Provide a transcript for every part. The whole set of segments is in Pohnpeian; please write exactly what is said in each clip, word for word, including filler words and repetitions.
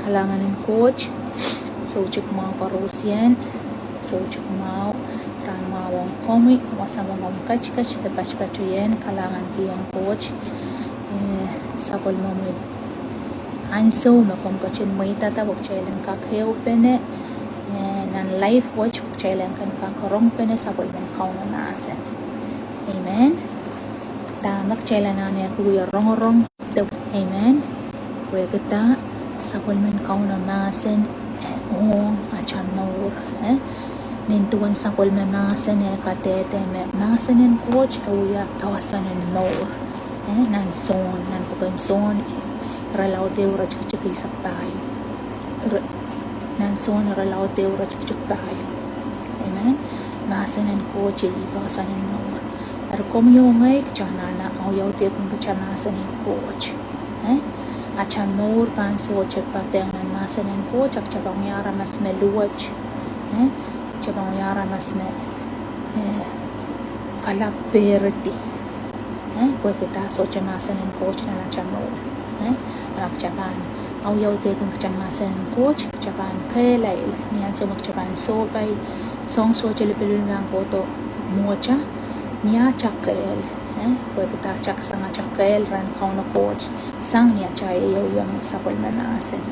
Kalahngan en Koht, soutik mwahu koarusie, soutik mwahu, rahn mwahu ong komwi, wasa me komw ketiket de patpato ien, kalahngan kihong Koht, eh, sapwellimomwi ansou me komw ketin mweidada pwe kitail en kak ehupene, eh, nan live wet pwe kitail en kin kak rongpene sapwellimen Kauno mahsen. Amen. Dahme kitail anahne wia rongorong. Amen. Pwehki dah? Sapwellimen Kauno mahsen, eh, ong atail mour, eh? Nin duwen sapwellime mahsen e kadehde me mahsen en Koht e wia poahsoan en mour. Eh, nan Sohn, nan pwuken Sohn, irelaud ehu iretikitik eisek pahieu. Ire-, nan Sohn irelaud ehu iretikitik pahieu. Amen. Mahsen en Koht iei poahsoan en mour. Eri komwi oh ngehi kitail anahne audaudkin kitail mahsen en Koht. Eh? Atail mour pahn sohte patehng nan mahsen en Koht, a kitail pahn wia aramas me luwet. Eh? Kitail pahn wia aramas me, eh, kalap peridi. Eh? Pwehki dah? Sohte mahsen en Koht nan atail mour. Eh? A kitail pahn audaudkin kitail mahsen en Koht, kitail pahn kehlail. Ni ansou me kitail pahn sohpai, soang sohte lipilipil me kohdo mwohtail, ni atail kehl. Eh? Pwehki dah? Atail sang atail kehl rehn Kauno Koht sang ni atail ehuiong sapwellime mahsen.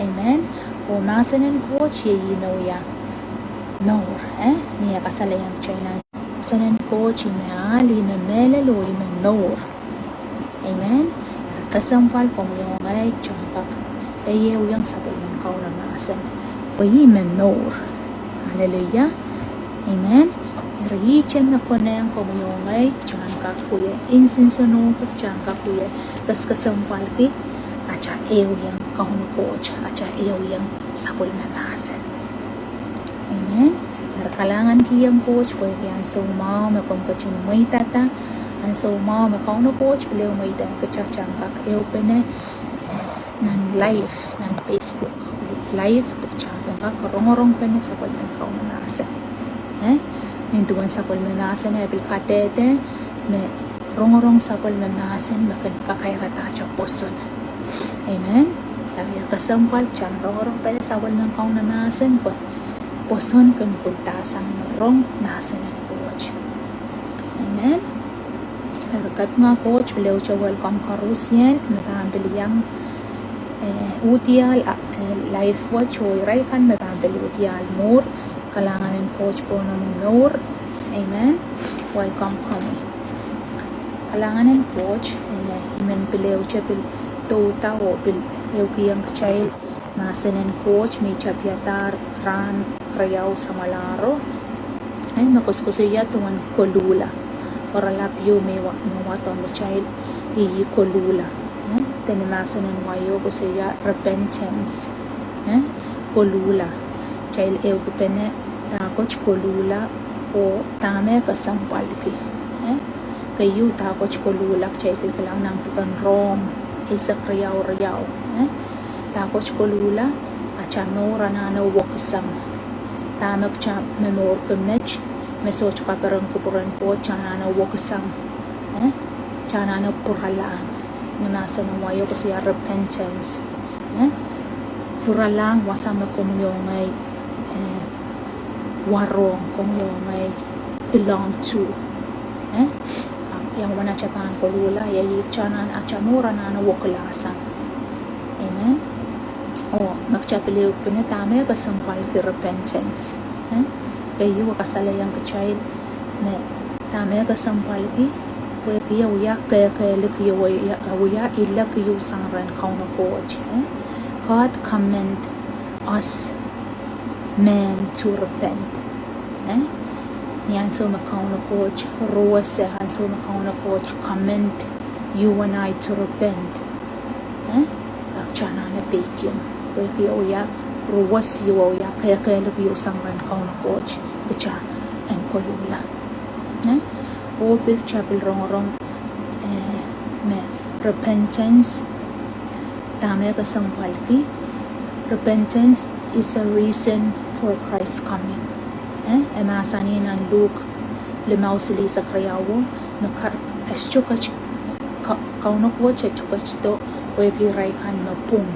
Amen. Oh mahsen en Koht iei ih me wia mour, eh? Ni e kasalehiong kitail nan mahsen en Koht ih me ahl, ih me mehlel, oh ih me mour. Amen. Kesempwal komwi oh ngehi kitail en kak ehuiong sapwellimen Kauno mahsen, pwe ih me mour. Hallelujah. Amen. Eri ihte me konehng komwi oh ngehi kitail en kak wia insensuwed, kitail en kak wia keskesempwalki atail ehuiong Kauno Koht, atail ehuiong sapwellime mahsen. Amen. Eri kalahngan kihong Koht pwehki ansou mwahu me komw ketin mweidada, ansou mwahu me Kauno Koht pil ehu mweidehng kitail en kak ehupene, eh, nan live, nan Facebook live, kitail en kak rongorongpene sapwellimen Kauno mahsen. Eh? Nin duwen sapwellime mahsen e pil kadehde me rongorong sapwellime mahsen me kin kakairada atail pwoson. Amen. Eri kesempwal kitail en rongorongpene sapwellimen Kauno mahsen pwe pwoson kin pwilda sang ni rong mahsen en Koht. Amen. Eri kapinga Koht pil ehute welcome koarusie me pahn pil iang, eh, uhdiahl, ah, eh, live wet, oh irail kan me pahn pil uhdiahl mwuhr. Kalahngan en Koht pohn omwi mour. Amen. Welcome komwi. Kalahngan en Koht, eh, I men pil ehute pil douda oh pil ehukihong kitail mahsen en Koht me I tapiadahr rahn riau samwalahro. Eh, me koasoakoasoia duwen koluhla. Oaralap ieu me wa-, me wadohng kitail, ih koluhla. Eh, dene mahsen en wai o koasoia repentance. Eh, koluhla. Kitail ehukipene dahkot koluhla oh dahme kesempwalki. Eh, keieu dahkot koluhla kitail pil kilang nan pwuken Rom eisek riau riau. Eh, dahkot koluhla, atail mour anahne wekisang. Dahme kitail momourki met, me sohte kaperen kupwuren Koht, kitail anahne wekisang. Eh, kitail anahne pwuralahng. Ni mahsen en wai o koasoia repentance. Eh, pwuralahng wasa me komwi oh ngehi, eh, warohng, komwi oh ngehi belong to. Eh, ia uwen atail pahn koluhla, ia ih kitail anahne, atail mour anahne wekilahsang. Amen. Oh me kitail pil ehukipene dahme kesempwalki repentance. Eh, keieu e kasalehiong kitail me dahme kesempwalki, pwehki e wia kehkehlik ieu, e wia, e wia ilek ieu sang rehn Kauno Koht. Eh, God commend us men to repent. Eh, ni ansou me Kauno Koht ruwese, ansou me Kauno Koht commend you and I to repent. Eh, a kitail anahne peikiong. Pwehki e wia ruwes ieu, e wia kehkehlik ieu sang rehn Kauno Koht kitail en koluhla. Eh, oh pil kitail pil rongorong, eh, me repentance, dahme kesempwalki, repentance is a reason for Christ coming. Eh, e mahsanih nan Luk limau silihsek riau o, me kar-, e sohte ket-, Ka-, Kauno Koht e sohte ketido pwehki irail kan me pwung.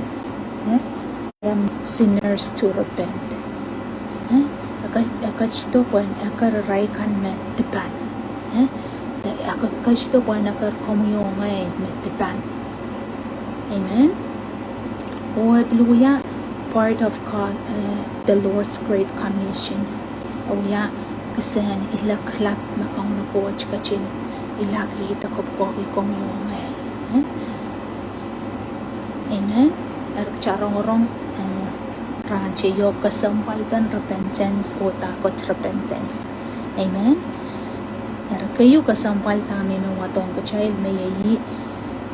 Eh? sinners to repent. Eh? E ke, e ketido pwehn eker irail kan me dipan. Eh? E ke, ketido pwehn eker komwi oh ngehi me dipan. Amen. Oh e pil wia part of God, eh, the Lord's Great Commission. E wia kisehn ilek lap me Kauno Koht ketin ilakihda kopwukoahki komwi oh ngehi. Eh? Amen. Eri kita rongorong, eh, rahn teio kesempwalpen repentance oh dahkot repentance. Amen. Eri keieu kesempwal dahme I men wadohng kitail me iei,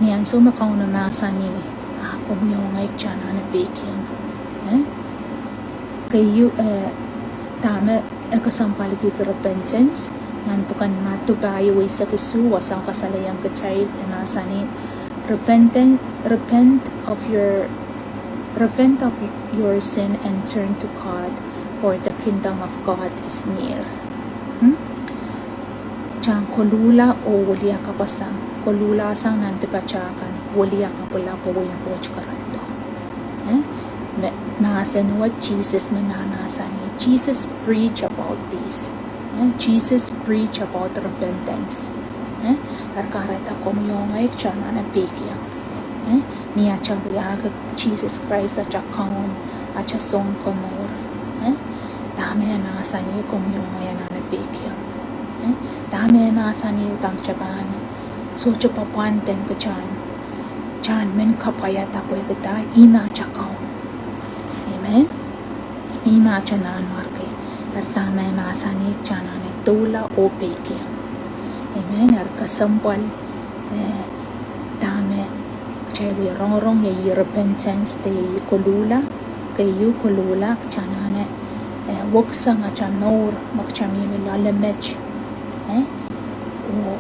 ni ansou me Kauno mahsanih, ah, komwi oh ngehi kita anahne peikiong. Eh? Keieu, eh, dahme e kesempwalki repentance, nan pwuken Madiu pahieu eisek isuh, wasao kasalehiong kitail e mahsanih, repent, repent of your, repent of your sin and turn to God, for the kingdom of God is near. Hmm? Kita koluhla oh wiliakapwasang, koluhla sang nan dipatail kan, wiliakapwala pwe wehin Koht kerendo. Eh? Me, mahsen wet Sises me mahmahsanih, Jesus preach about this. Eh? Jesus preach about repentance. Eh? Eri kahrehda komwi oh ngehi kita anahne peikiong. Eh? Ni atail wiahki Sises Krais atail Kaun, atail Sounkomour. Eh? Dahme e mahsanih komwi oh ngehi anahne peikiong. Eh? Dahme e mahsanih udahn kita pahn sohte pwapwand en kita, kita men kapwaiada pwehki dah, ih me atail Kaun. Amen. Ih me atail Nanmwarki. Eri dahme e mahsanih kita anahne doula oh peikiong. Amen. Eri kesempwal, eh, dahme kitail wie rongorong iei repentance de iei koluhla, keieu koluhla kita anahne, eh, weksang atail mour me kita mihmi loale met. Eh? Oh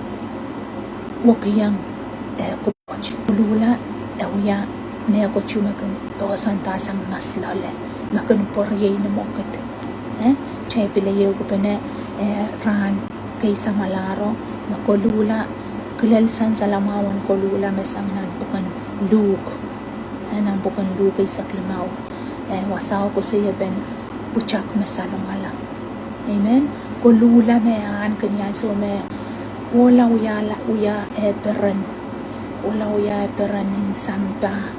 wekiong, eh, Koht. Koluhla e wia mehkot me kin doasoandahsang mehn loale, me kin pwuriei ni mwekid. Eh? Kitail pil ehukipene, eh, rahn kei samwalahro, me koluhla, kilel sansalamwahu en koluhla me sang nan pwuken Luk. Eh, nan pwuken Luk eisek limau. Eh, wasao koasoiepen pwutak me salongala. Amen. Koluhla me ahneki ni ansou me kohla wia, wia eh peren. Kohla wia eh peren en sampah.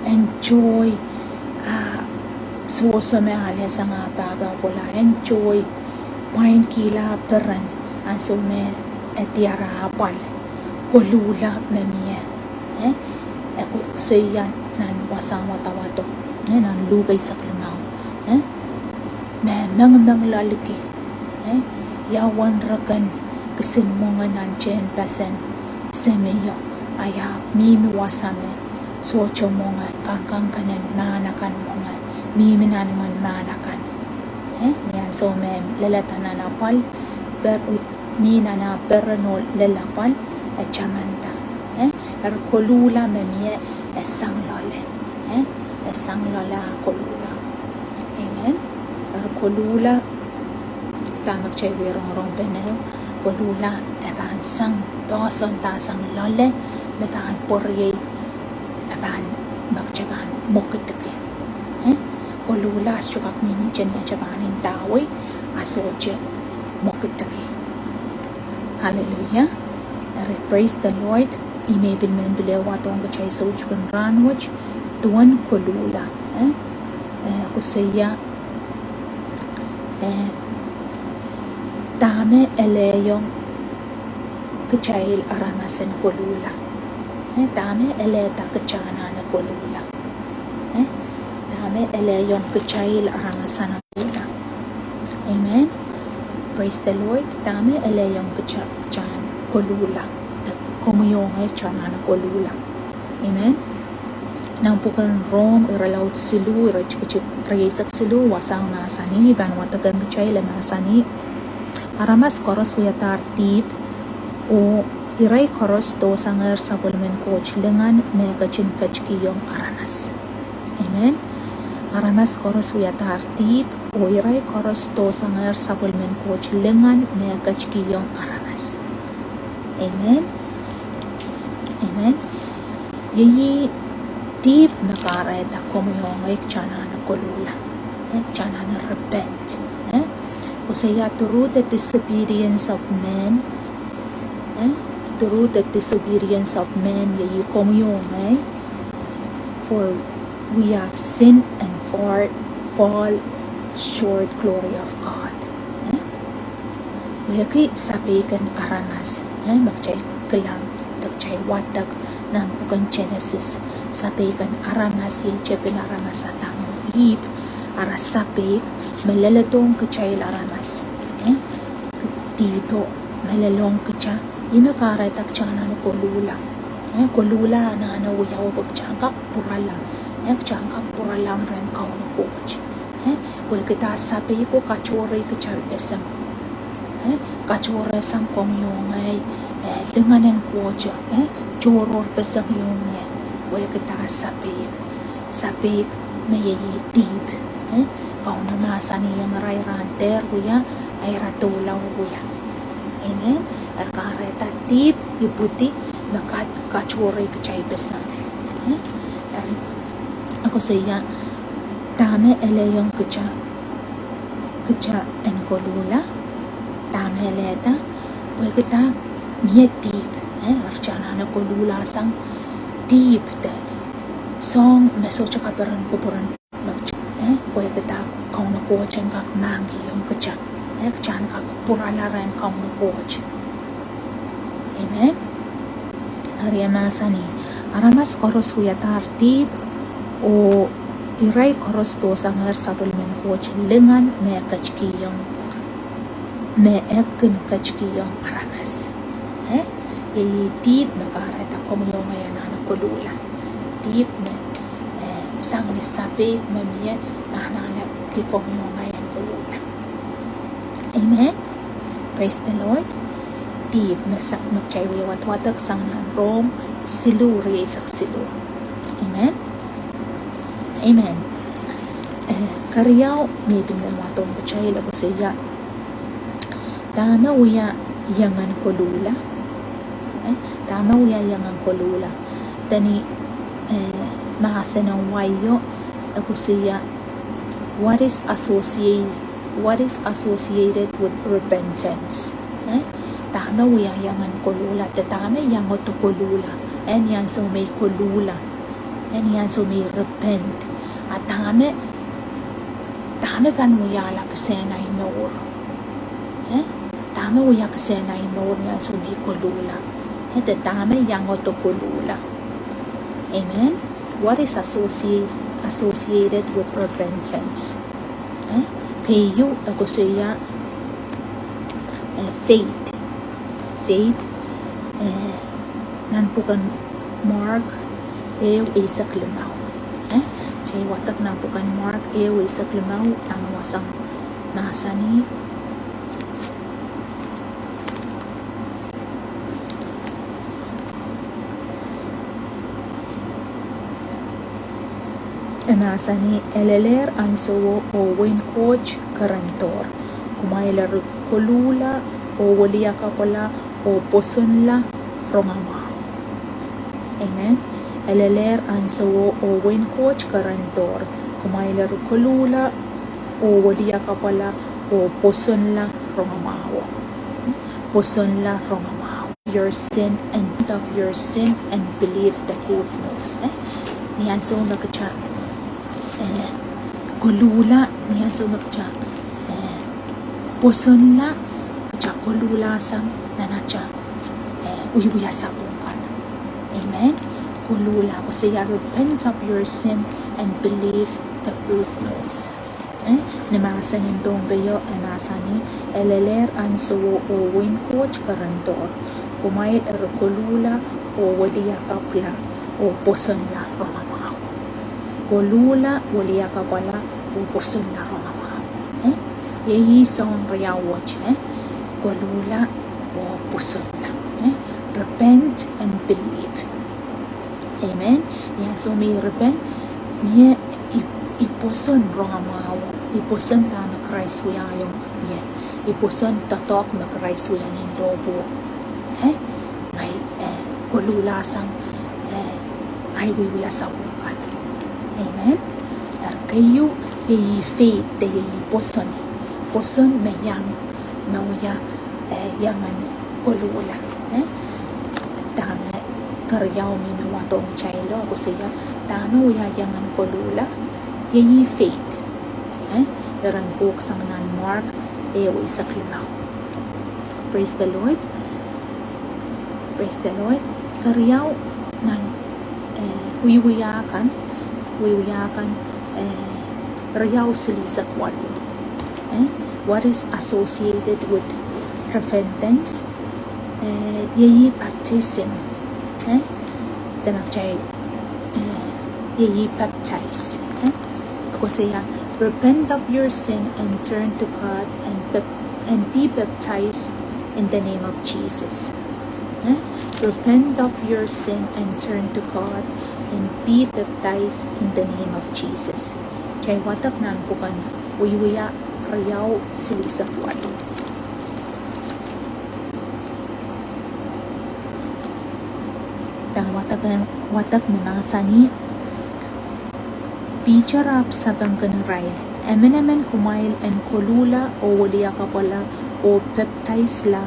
Enjoy, ah, sohso me alehsang ah pahpa kohla. Enjoy, pwainkihla peren. Ansou me e diar apwal. Koluhla me mie. Eh? E koasoia nan wasahn wadawado. Eh, nan Luk eisek limau. Eh? Me mengmeng loaliki. Eh? Ia uwen reken kisin mwenge nan tehnpasen semeo. A ia mihmi wasa me sohte mwenge, kangkang kenen mahn akan mwenge. Mihmi nan imwen mahn akan. Eh? Ni ansou me lelada nan apwal, per, mi nan ah peren oh lel apwal, e tamanda. Eh? Eri koluhla me mie, e sang loale. Eh? E sang loale ah koluhla. Amen. Eri koluhla, dahme kitail wie rongorong pene, koluhla e pahn sang, doasoandahsang loale, me pahn pwuriei, e pahn, me kitail pahn mwekidki. Eh? Koluhla sohte kak mihmi ni atail pahn ndawei, a sohte mwekidki. Hallelujah. Eri, praise the Lord. I me pil men pil wadohng kitail soutik en rahn wet, duwen koluhla. Eh? Eh, koasoia, eh, dahme elehiong kitail aramas en koluhla. Eh, dahme elehda kita anahne koluhla. Eh, dahme elehiong kitail aramas en koluhla. Amen. Praise the Lord. Dahme elehiong kita, kita koluhla. Komwi oh ngehi kita anahne koluhla. Amen. Nan pwuken Rom, irelaud siluh, iretikitik rieisek siluh, wasao mahsanih, I pahn wadekehng kitail, e mahsanih, aramas koaros wiadahr dihp, oh irail koaros dohsangehr sapwellimen Koht lingan me ketin ketikihong aramas. Amen. Aramas koaros wiadahr dihp, oh irail koaros dohsangehr sapwellimen Koht lingan me ketikihong aramas. Amen. Amen. Iei dihp me kahrehda komwi oh ngehi kita anahne koluhla. Eh, kita anahne repent. Eh? Koasoia, through the disobedience of men, eh? Through the disobedience of men, iei komwi oh ngehi, for we have sinned and far, fall short glory of God. Eh? Wehwehki sapeik en aramas, eh, me kitail kilang, de kitail wadek nan pwuken Genesis. Sapeik en aramas, iei tepin aramas Adam oh Ihp, ara sapeik me leledohng kitail aramas, eh, dihpo me lelohng kita, ih me kahrehda kita anahne koluhla. Eh, koluhla anahne wia oh pwe kita kak pwurala. Eh, kita kak pwurala rehn Kauno Koht. Eh, wehwehkihda sapeik oh katohrehkitail peseng. Eh, katohrehsang komwi oh ngehi, eh, lingan en Koht, eh, tohrohr peseng iong ie. Wehwehkihda sapeik. Sapeik me iei dihp. Eh, Kauno mahsanihong irail ira en dehr wia, ira doula wia. Amen. Eri kahrehda dihp ipwidi me kat, katohrehkitail peseng. Eh, eri, e koasoia, dahme elehiong kita, kita en koluhla, dahme elehda, wehwehkihda mie dihp, eh, eri kita anahne koluhlasang dihp de soahng me sohte kaperen kupwuren met, eh, wehwehkihda Kauno Koht en kak mahkihong kita, eh, kita en kak pwurala rehn Kauno Koht. Amen. Eri e mahsanih, aramas koaros wiadahr dihp, oh irail koaros dohsangehr sapwellimen Koht lingan me e ketikihong, me e kin ketikihong aramas. Eh? Iei dihp me kahrehda komwi oh ngehi anahne koluhla. Dihp me, eh, sang ni sapeik me mie, me anahne kihong komwi oh ngehi en koluhla. Amen. Praise the Lord. Dihp me sa-, me kitail wie wadwadek sang nan Rom siluh, rieisek siluh. Amen. Amen. Eh, keriau me I pil men wadohng kitail, e koasoia, dahme wia iangen koluhla? Eh, dahme wia iangen koluhla? Dene, eh, mahsen en wai o, e koasoia, what is associate-, what is associated with repentance? Eh? Dahme wia iangen koluhla, de dahme iangahdo koluhla? Eh, ni ansou me I koluhla. Eh, ni ansou me I repent. A dahme, dahme pahn wiahla kisehn ahi mour? Eh? Dahme wia kisehn ahi mour ni ansou me I koluhla? Eh, de dahme iangahdo koluhla? Amen. What is associate-, associated with repentance? Eh? Keieu, e koasoia, eh, faith. Faith, eh, nan pwuken Mark ehu eisek limau. Eh? Kitail wadek nan pwuken Mark ehu eisek limau, dahme wasahn mahsanih. E mahsanih, e lelehr ansowo oh wehin Koht kerendohr. Kumwail eri koluhla oh weliakapwala oh pwosonla rongamwahu. Amen. E lelehr ansowo oh wehin Koht kerendohr. Kumwail eri koluhla oh weliakapwala oh pwosonla rongamwahu. Pwosonla rongamwahu. Your sin and of your sin and believe the good news. Eh? Ni ansou me kita, eh, koluhla, ni ansou me kita, eh, pwosonla, kita koluhlasang nan ata, eh, wiewia sapwung kan. Amen. Koluhla, koasoia repent of your sin and believe the good news. Eh, ni mahsen en Pohnpei o, e mahsanih, e lelehr ansowo oh wehin Koht kerendohr. Kumwail eri koluhla oh weliakapwala oh pwosonla rongamwahu. Koluhla, weliakapwala oh pwosonla rongamwahu. Eh? Iei soahng riau wet, eh? Koluhla oh pwosonla. Eh? Repent and believe. Amen. Ni ansou me I repent, mie I, I pwoson rongamwahu. I pwoson dahme Krais wiahiong ie. I pwoson doadoahk me Krais wia ni lohpwuo. Eh? Ngehi, eh, koluhlasang, eh, ahi wiewia sapwung kan. Amen. Eri keieu, iei faith, iei pwoson. Pwoson me iang, me wia, eh, iangen koluhla. Eh? Dahme keriau me I men wadohng kitail o, koasoia, dahme wia iangen koluhla, iei faith. Eh? Iren pwuhk sang nan Mark, eh, eisek limau. Praise the Lord. Praise the Lord. Keriau nan, eh, wiewia kan, wiewia kan, eh, riau silihsek waluh. Eh, what is associated with repentance? Eh, iei baptism. Eh, dene kitail, eh, iei baptize. Eh, koasoia, repent of your sin and turn to God and bap-, and be baptized in the name of Jesus. Eh? Repent of your sin and turn to God and be baptized in the name of Jesus. Kitail wadek nan pwuken Wiewia riau silihsek waluh. Pahn wadek, wadek me mahsanih, Piter ahpw sapengkin irail, Emenemen kumwail en koluhla oh wiliakapwala oh pepdaisla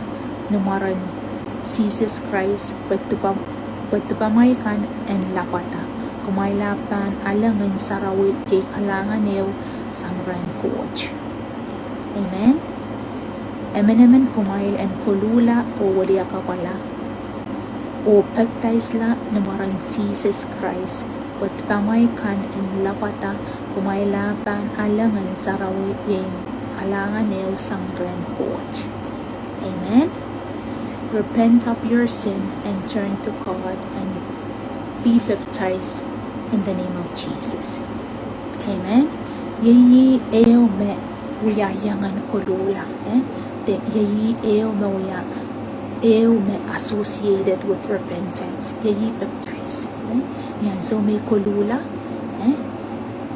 ni mwaren Sises Krais, pwe dipamwail kan en lapwada, kumwail ahpw pahn ale Ngehn Sarawi, iei kalahngan ehu sang rehn Koht. Amen. Emenemen kumwail en koluhla oh wiliakapwala oh pepdaisla ni mwaren Sises Krais, pwe dipamwail kan en lapwada, kumwail ahpw pahn ale Ngehn Sarawi, iei kalahngan ehu sang rehn Koht. Amen. Repent of your sin and turn to God and be baptized in the name of Jesus. Amen. Iei ehu me wia iangen koluhla, eh? De iei ehu me wia, ehu me associated with repentance, iei baptize, eh? Ni ansou me koluhla, eh?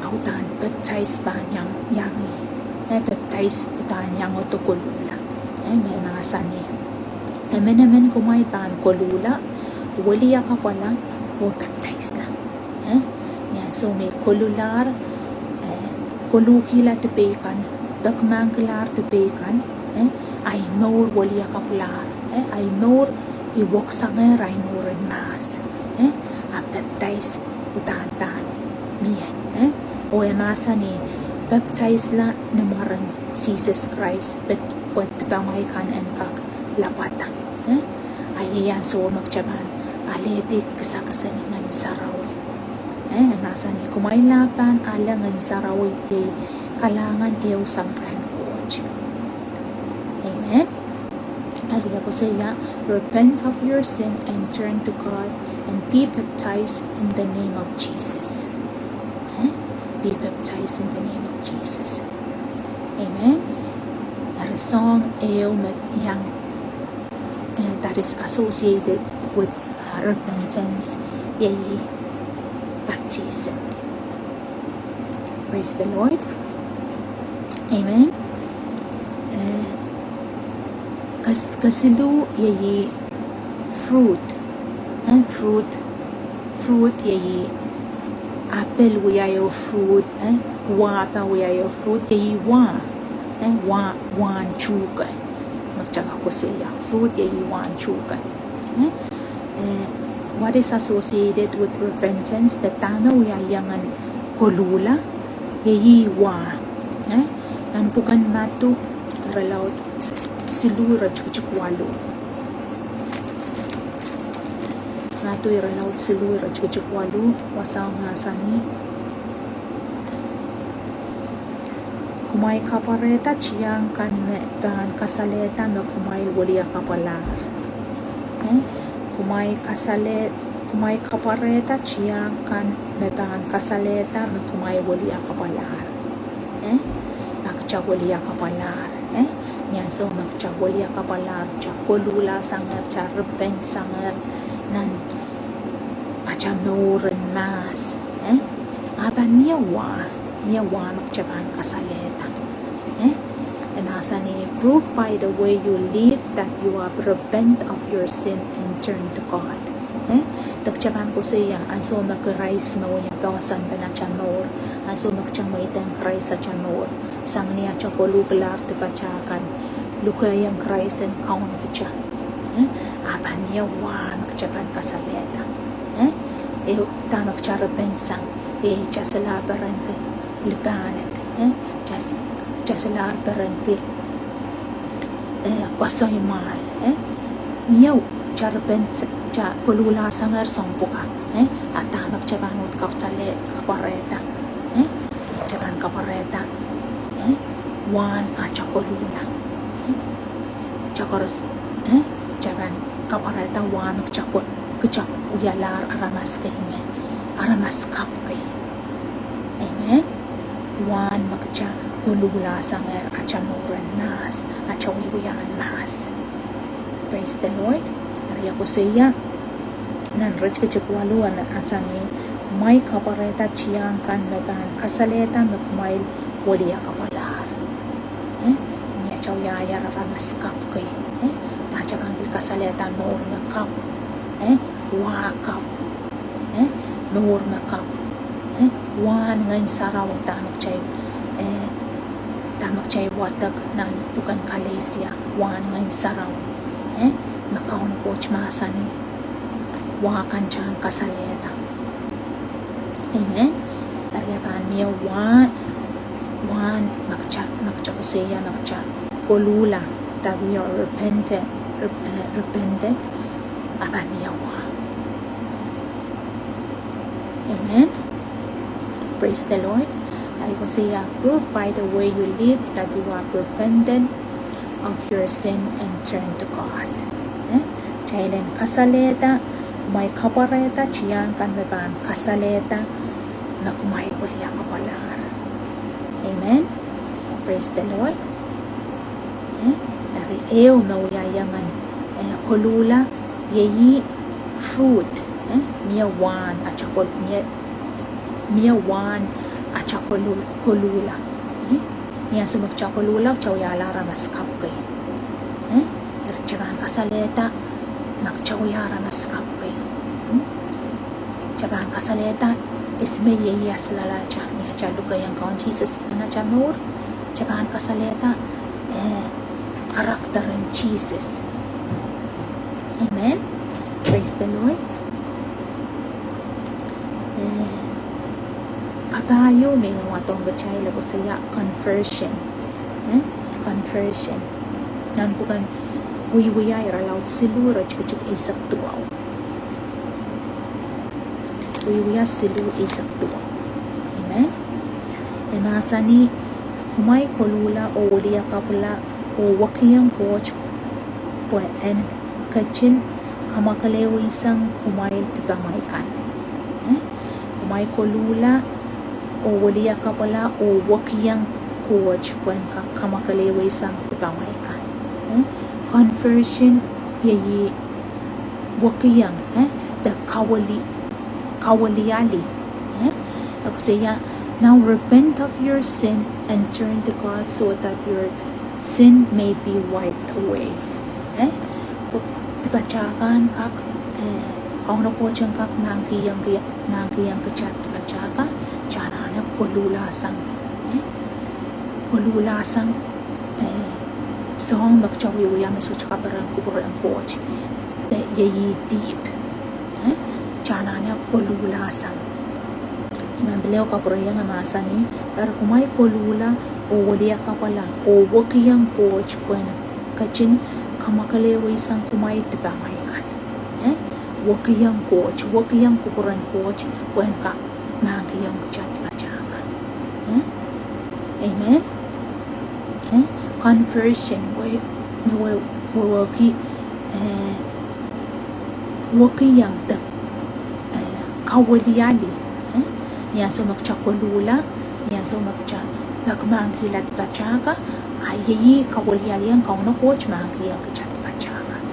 A uhdahn baptize pahn iang, iang, eh, baptize uhdahn iangodo koluhla. Eh, me mahsanih, Emenemen kumwail pahn koluhla, wiliakapwala oh pepdaisla. Eh, ni ansou me koluhlahr, eh, koluhkihla dipei kan, pekimahkkilahr dipei kan, eh, ahi mour wiliakapwalahr, eh, ahi mour I weksangehr ahi mouren mahs, eh, a pepdais uhdahn pahn mie, eh, oh e mahsanih, pepdaisla ni mwaren Sises Krais, pwe, pwe dipamwail kan en kak lapwada, eh. A iei ansou me kitail pahn alehdi kisakis en Ngehn Sarawi. Eh, e mahsanih, kumwail ahpw pahn ale Ngehn Sarawi, iei kalahngan ehu sang rehn Koht. Amen. Eri e koasoia, repent of your sin and turn to God and be baptized in the name of Jesus. Eh? Be baptized in the name of Jesus. Amen. Eri soahng ehu me iang, eh, that is associated with, uh, repentance, iei baptism. Praise the Lord. Amen. Eh, kes-, kesiluh iei fruit. Eh, fruit, fruit iei apple wia ehu fruit, eh, guava wia ehu fruit, iei wah, eh, wah, wahn tuhke. Me kitail kak koasoia, fruit iei wahn tuhke. Eh, eh, what is associated with repentance, de dahme wia iangen koluhla, iei wah. Eh, nan pwuken Madiu irelaud siluh iretikitik waluh. Madiu irelaud siluh iretikitik waluh, wasao mahsanih, Kumwail kapwarehda tiahk kan me pahn kasalehda me kumwail wiliakapwalahr. Eh? Kumwail kasale-, kumwail kapwarehda tiahk kan me pahn kasalehda me kumwail wiliakapwalahr. Eh? Ma kitail wiliakapwalahr. Eh? Ni ansou me kitail wiliakapwalahr, kitail koluhla sangehr, kitail repent sangehr nan atail mouren mahs. Eh? A pahn mie wah, mie wah me kitail pahn kasalehda. Eh? E mahsanih, prove by the way you live that you have repent of your sin and turn to God. Eh? De kitail pahn koasoia, ansou me Krais me wia poahsoanpen atail mour, Ansou me kita mweidehng Krais ata mour, sang ni ata koluhkulahr dipata kan, lukehiong Krais en kaun kita. Eh, a pahn mie wa me kita pahn kasalehda. Eh, e, dahme kita repent sang, e, kita solahr perenki lipahned. Eh, kita s-, kita solahr perenki, eh, koasoai mwahl. Eh, mie kita repent s-, kita koluhla sangehr soang pwukat. Eh, a dahme kita pahn uhd kasale-, kapwarehda. Eh, kita pahn kapwarehda, eh, wahn ata koluhla. Eh, kita koaros, eh, kita pahn kapwarehda wahn kita ko-, kita wialahr aramas kei me, aramas kapw kei. Amen. Wahn me kita koluhla sangehr ata mour en mahs, ata wiewiahn mahs. Praise the Lord. Eri e koasoia nan iretikitik waluh, e mahsanih, kumwail kapwarehda tiahk kan me pahn kasalehda me kumwail wiliakapwalahr. Eh, ni ata wiahier aramas kapw kei. Eh, dahme kita pahn pil kasalehda mour me kapw. Eh, wa kapw. Eh, mour me kapw. Eh, wahn Ngehn Sarawi dahme kita, eh, dahme kita wadek nan pwuken Kalesia, wahn Ngehn Sarawi. Eh, me Kauno Koht mahsanih, wa kan kita en kasalehda. Amen. Eri a pahn mie wahn, wahn me kita, me kita koasoia me kita koluhla, that we are repentant, rep-, eh, repentant, a pahn mie wa. Amen. Praise the Lord. Eri koasoia, prove by the way you live that you are repentant of your sin and turn to God. Eh? Kitail en kasalehda, kumwail kapwarehda tiahk kan me pahn kasalehda me kumwail wiliakapwalahr. Amen. Praise the Lord. Eh? Eri ehu me wia iangen, eh, koluhla, iei fruit, eh, mie wahn ata kol-, mie, mie wahn ata kolu-, koluhla. Eh? Ni ansou me kita koluhla, kita wiahla aramas kapw kei. Eh? Eri kita pahn kasalehda me kita wia aramas kapw kei. Hmm? Kita pahn kasalehda, esme iei aslala kita, ni kita lukehiong Kaun Sises nan ata mour, kita pahn kasalehda, eh, character en Sises. Amen. Praise the Lord. Eh, kapai ehu me I men wadohng kitail koasoia conversion. Eh, conversion. Nan pwuken Wiewia irelaud siluh iretikitik eisek duwau. Wiewia siluh eisek duwau. Amen. E mahsanih, kumwail koluhla oh wiliakapwala oh wekiong Koht pwe en ketin kamwakelehweisang kumwail dipamwail kan. Eh? Kumwail koluhla oh wiliakapwala oh wekiong Koht pwe en ka-, kamwakelehweisang dipamwail kan. Eh? Conversion iei wekiong, eh, de kawili-, kawiliali. Eh? E koasoia, now repent of your sin and turn to God so that your sin may be wiped away. Eh? Ko dipatail kan kak, eh, Kauno Koht en kak mahkikihong ki-, mahkikihong kita dipatail kan, kita anahne koluhla sang. Eh? Koluhla sang, eh, soahng me kita wiewia me sohte kaperen kupwuren Koht, de iei dihp. Eh? Kita anahne koluhla sang. I men pil ehu kapwurehiong, e mahsanih, eri kumwail koluhla oh wiliakapwala oh wekiong Koht pwe en ketin kamwakelehweisang kumwail dipamwail kan. Eh? Wekiong Koht, wekiong kupwuren Koht pwe en kak mahkikihong kita dipatail kan. Eh? Amen. Eh? Conversion, we, me we, wehwehki, eh, wekiong de, eh, kawiliali. Eh? Ni ansou me kita koluhla, ni ansou me kita pek mahkikihla dipatail kan, a iei kawiliali en Kauno Koht mahkikihong kita dipatail kan.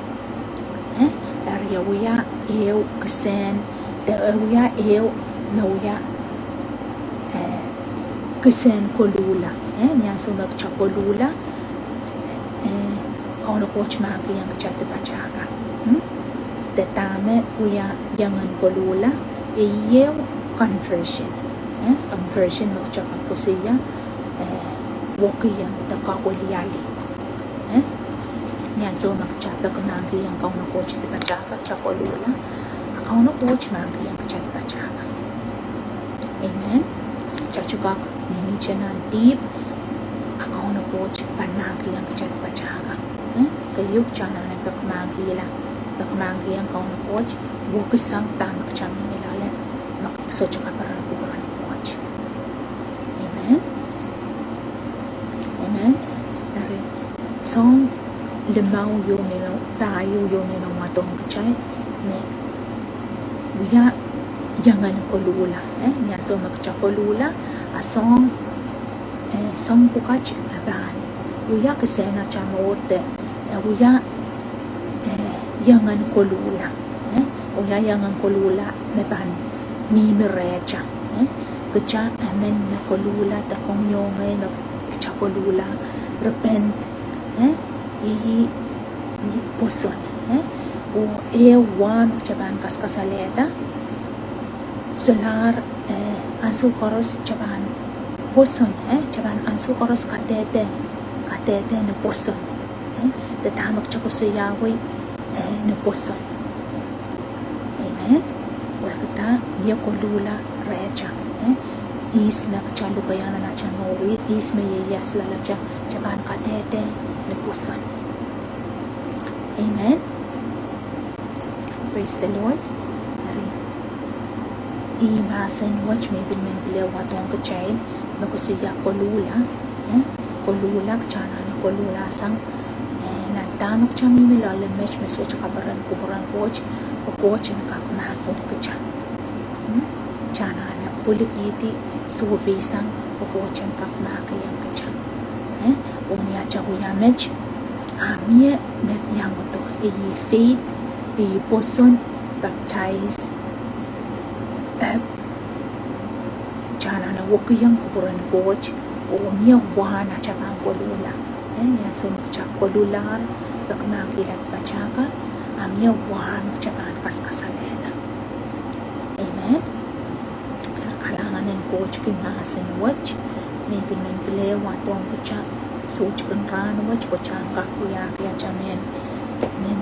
Eh, eri e wia ehu kisehn, de e wia ehu me wia, eh, kisehn koluhla. Eh, ni ansou me kita koluhla, eh, Kauno Koht mahkikihong kita dipatail kan. Hmm? De dahme wia iangen koluhla, iei conversion. Eh, conversion me kitail kak koasoia, eh, wekihong de kaweliali. Eh, ni ansou me kitail peki mahkihong Kauno Koht dipatail kan, kitail koluhla, a Kauno Koht mahkihong kitail dipatail kan. Amen. Kitail kak mihmihte nan dihp, a Kauno Koht pahn mahkihong kitail dipatail kan. Eh, keieu kitail anahne peki mahkihla, peki mahkihong Kauno Koht wekisang dahme kitail mihmi loale, me sohte kaperen kupwuren Koht. Amen. Amen. Eri soahng limau ieu me, pahieu ieu me mwadong kitail me wia iangen koluhla. Eh, ni ansou me kitail koluhla, a soahng, eh, soahng pwukat e pahn wia kisehn atail mour de, eh, wia, eh, iangen koluhla. Eh, wia iangen koluhla me pahn mihmi rehtail. Eh, kitail emen me koluhla de komwi oh ngehi me kitail koluhla, repent. Eh, iei ni pwoson. Eh, oh ehu wa me kitail pahn kaskasalehda. Solahr, eh, ansou koaros kitail pahn pwoson, eh, kitail pahn ansou koaros kadehde, kadehde ni pwoson. Eh, de dahme kitail koasoiawei, eh, ni pwoson. Amen. Pwehki dah? Mie koluhla rehtail. Eh, ihs me kitail lukehiong nan atail mour, ihs me ieias loalatail, kitail pahn kadehde ni pwoson. Amen. Praise the Lord. Eri, ih mahsen wet me pil men pil wadong kitail, me koasoia koluhla, eh, koluhla, kitail anahne koluhla sang, eh, nan dahme kitail mihmi loale met me sohte kaperen kupwuren Koht, pwe Koht en kak mahkohng kitail. Hmm? Kitail anahne pwilikihdi sohpeisang, pwe Koht en kak mahkihong kitail. Eh, oh ni atail wia met, a mie me iangodo, iei faith, iei pwoson, baptize, eh, kitail anahne wekihong kupwuren Koht, oh mie wahn atail pahn koluhla. Eh, ni ansou me kitail koluhlahr, peki mahkihla dipatail kan, a mie wahn kitail pahn kaskasalehda. Amen. Kalahngan en Koht ki mahsen wet, me pil men pil wadong kitail, sohte kin rahn wet, pwe kitail kak wiahki atail mehn, mehn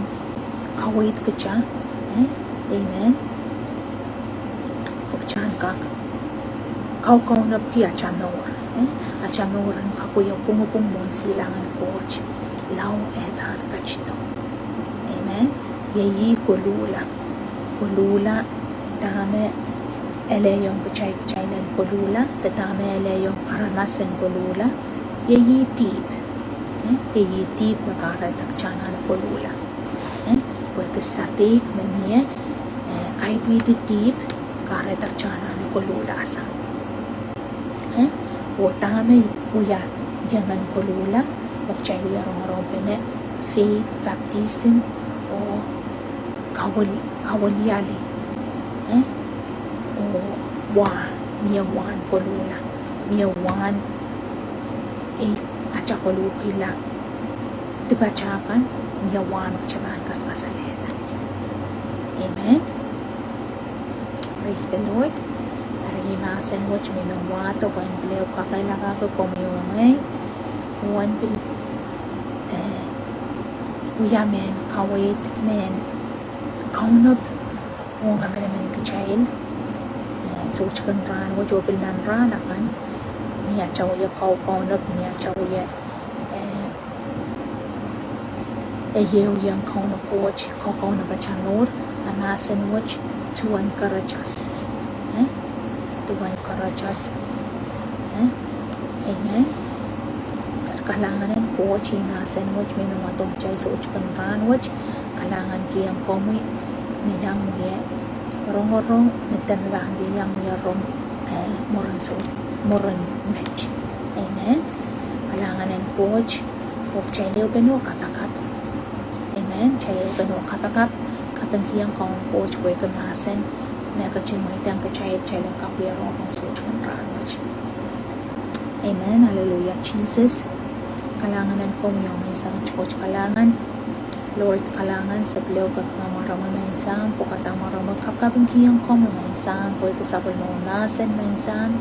kaweid kitail. Eh, amen. Pwe kitail kak kaukaunop ki atail mour. Eh, atail mour en kak wia pwungpwung mwohn silangin Koht. Lao e pahn ketido. Amen. Iei koluhla. Koluhla, dahme elehiong kitail, kitail en koluhla, de dahme elehiong aramas en koluhla, iei dihp. Eh, iei dihp me kahrehda kitail anahne koluhla. Eh, pwehki sapeik me mie, eh, kaipwihdi dihp, kahrehda kitail anahne koluhla sang. Eh, oh dahme wia iangen koluhla, oh kitail wia rongorongpene faith, baptism, oh kawel-, kaweliali. Eh, oh wahn, mie wahn koluhla, mie wahn, eh, atail koluhkihla dipatail kan, mie wahn kitail pahn kaskasalehda. Amen. Praise the Lord. Eri ih mahsen wet me men wahdo, pwehn pil ehu kakehlakahki komwi oh ngehi, oh en pil, eh, wia mehn kaweid, mehn kaunop ong emenemen kitail, eh, sohte kin rahn wet oh pil nan rahn akan, ni atail wia kaukaunop, ni atail wia, eh, eh, ieiang Kauno Koht, kaukaunop atail mour, a mahsen wet, to encourage us. Eh? To encourage us. Eh? Amen. Kalahngan en Koht, ih mahsen wet me men wadong kitail sohte kin rahn wet, kalahngankihong komwi me iang wia rongorong, me dehr pahn wia iang wia rong, eh, mwurin soh-, mwurin met. Amen. Kalahngan en Koht. Oh kitail ehupene oh kapakap. Amen. Kitail ehupene oh kapakap, kapingkihong Kauno Koht pwehki mahsen, me ketin mweidehng kitail, kitail en kak wia rongorong sohte kin rahn wet. Amen. Hallelujah, Jesus. Kalahngan en komwi oh menseng Koht, kalahngan. Lord, kalahngan, se pil ehu kak mwahu Rong maing Sahm, pwukat mwo rong, kapakapkihong komwi maing Sahm, pwehki sapwellimomwi mahsen maing Sahm,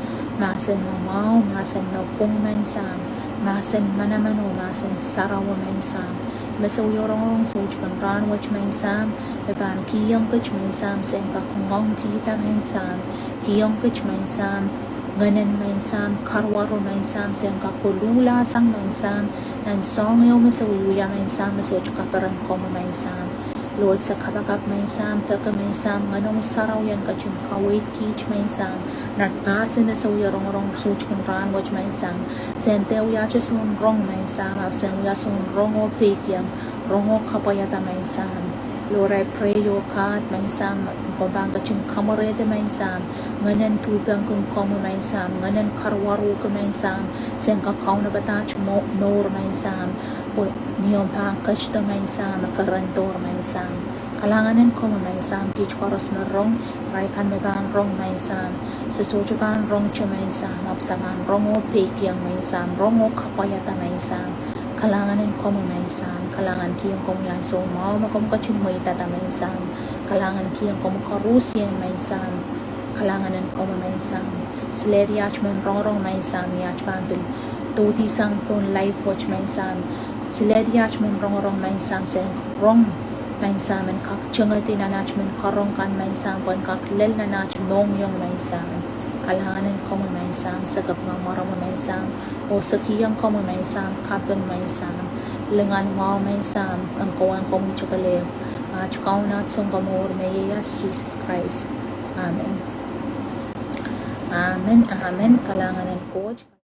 mahsen me mwahu, mahsen me pwung maing Sahm, mahsen manaman oh mahsen sarawi maing Sahm. Me se wie rongorong soutik en rahn wet maing Sahm, me pahn kihong kit maing Sahm, se en kak ngoangkihda maing Sahm, kihong kit maing Sahm, ngehnen maing Sahm, karuwaru maing Sahm, se en kak koluhla sang maing Sahm, nan soahng ehu me se wie wia maing Sahm, me sohte kaperen komwi maing Sahm. Lord, se kapakap maing Sahm, peki maing Sahm, Ngehnomwi Sarawi en ketin kaweid kiht maing Sahm, nan pahse me se wie rongorong soutik en rahn wet maing Sahm, se en dehr wiahte soun rong maing Sahm, ahpw se en wia soun rong oh peikiong, rong oh kapwaiada maing Sahm. Lord, I pray, oh God, maing Sahm, komw pahn ketin kamwerehdi maing Sahm, ngehnen duhpengki komwi maing Sahm, ngehnen karuwaruki maing Sahm, se en kak kaunopada aht mo-, mour maing Sahm, pwe ni omw pahn ketido maing Sahm, me kerendohr maing Sahm. Kalahngan en komwi maing Sahm, kiht koaros me rong, irail kan me pahn rong maing Sahm, se sohte pahn rongete maing Sahm, ahpw se pahn rong oh peikiong maing Sahm, rong oh kapwaiada maing Sahm. Kalahngan en komwi maing Sahm, kalahngankihong komwi ansou mwahu me komw ketin mweidada maing Sahm. Kalahngankihong komwi koarusie maing Sahm. Kalahngan en komwi maing Sahm, silehdi aht mehn rongorong maing Sahm, ni aht pahn pil dohdi sang pohn live wet maing Sahm, silehdi aht mehn rongorong maing Sahm, se en rong maing Sahm, en kak tengedi nan aht mehn karong kan maing Sahm, pwe en kak lel nan aht mohngiong maing Sahm. Kalahngan en komwi maing Sahm, se kapinga mwaromwi maing Sahm, oh se kihong komwi maing Sahm, kaping maing Sahm, lingan mwahu maing Sahm, en kowe en komwi tokeleo, aht Kaun, aht Sounkomour, me ieias Sises Krais. Amen. Amen, amen. Kalahngan en Koht.